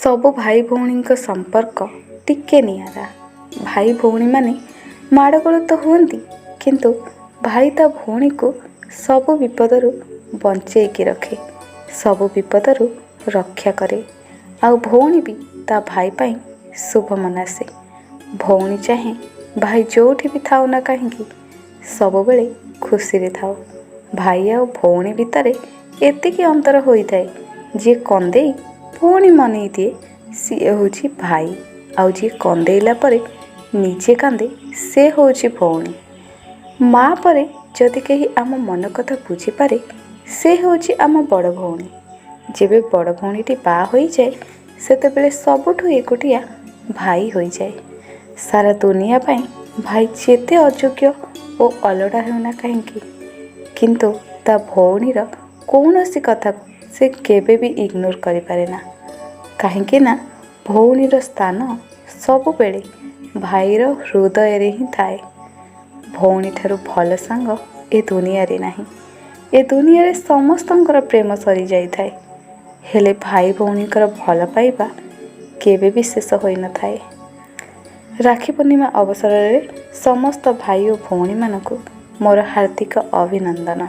ସବୁ ଭାଇ ଭଉଣୀଙ୍କ ସମ୍ପର୍କ ଟିକେ ନିଆରା। ଭାଇ ଭଉଣୀମାନେ ମାଡ଼ଗୋଳ ତ ହୁଅନ୍ତି, କିନ୍ତୁ ଭାଇ ତା ଭଉଣୀକୁ ସବୁ ବିପଦରୁ ବଞ୍ଚେଇକି ରଖେ, ସବୁ ବିପଦରୁ ରକ୍ଷା କରେ। ଆଉ ଭଉଣୀ ବି ତା ଭାଇ ପାଇଁ ଶୁଭ ମନାସେ। ଭଉଣୀ ଚାହେଁ ଭାଇ ଯେଉଁଠି ବି ଥାଉ ନା କାହିଁକି, ସବୁବେଳେ ଖୁସିରେ ଥାଉ। ଭାଇ ଆଉ ଭଉଣୀ ଭିତରେ ଏତିକି ଅନ୍ତର ହୋଇଥାଏ, ଯିଏ କନ୍ଦେଇ ପୁଣି ମନେଇ ଦିଏ ସିଏ ହେଉଛି ଭାଇ, ଆଉ ଯିଏ କନ୍ଦେଇଲା ପରେ ନିଜେ କାନ୍ଦେ ସେ ହେଉଛି ଭଉଣୀ। ମା ପରେ ଯଦି କେହି ଆମ ମନ କଥା ବୁଝିପାରେ, ସେ ହେଉଛି ଆମ ବଡ଼ ଭଉଣୀ। ଯେବେ ବଡ଼ ଭଉଣୀଟି ବାହା ହୋଇଯାଏ, ସେତେବେଳେ ସବୁଠୁ ଏକୁଟିଆ ଭାଇ ହୋଇଯାଏ। ସାରା ଦୁନିଆ ପାଇଁ ଭାଇ ଯେତେ ଅଯୋଗ୍ୟ ଓ ଅଲୋଡ଼ା ହେଉନା କାହିଁକି, କିନ୍ତୁ ତା ଭଉଣୀର କୌଣସି କଥାକୁ ସେ କେବେ ବି ଇଗ୍ନୋର କରିପାରେ ନା, କାହିଁକି ନା ଭଉଣୀର ସ୍ଥାନ ସବୁବେଳେ ଭାଇର ହୃଦୟରେ ହିଁ ଥାଏ। ଭଉଣୀଠାରୁ ଭଲ ସାଙ୍ଗ ଏ ଦୁନିଆରେ ନାହିଁ। ଏ ଦୁନିଆରେ ସମସ୍ତଙ୍କର ପ୍ରେମ ସରିଯାଇଥାଏ, ହେଲେ ଭାଇ ଭଉଣୀଙ୍କର ଭଲ ପାଇବା କେବେ ବି ଶେଷ ହୋଇନଥାଏ। ରାକ୍ଷୀ ପୂର୍ଣ୍ଣିମା ଅବସରରେ ସମସ୍ତ ଭାଇ ଓ ଭଉଣୀମାନଙ୍କୁ ମୋର ହାର୍ଦ୍ଦିକ ଅଭିନନ୍ଦନ।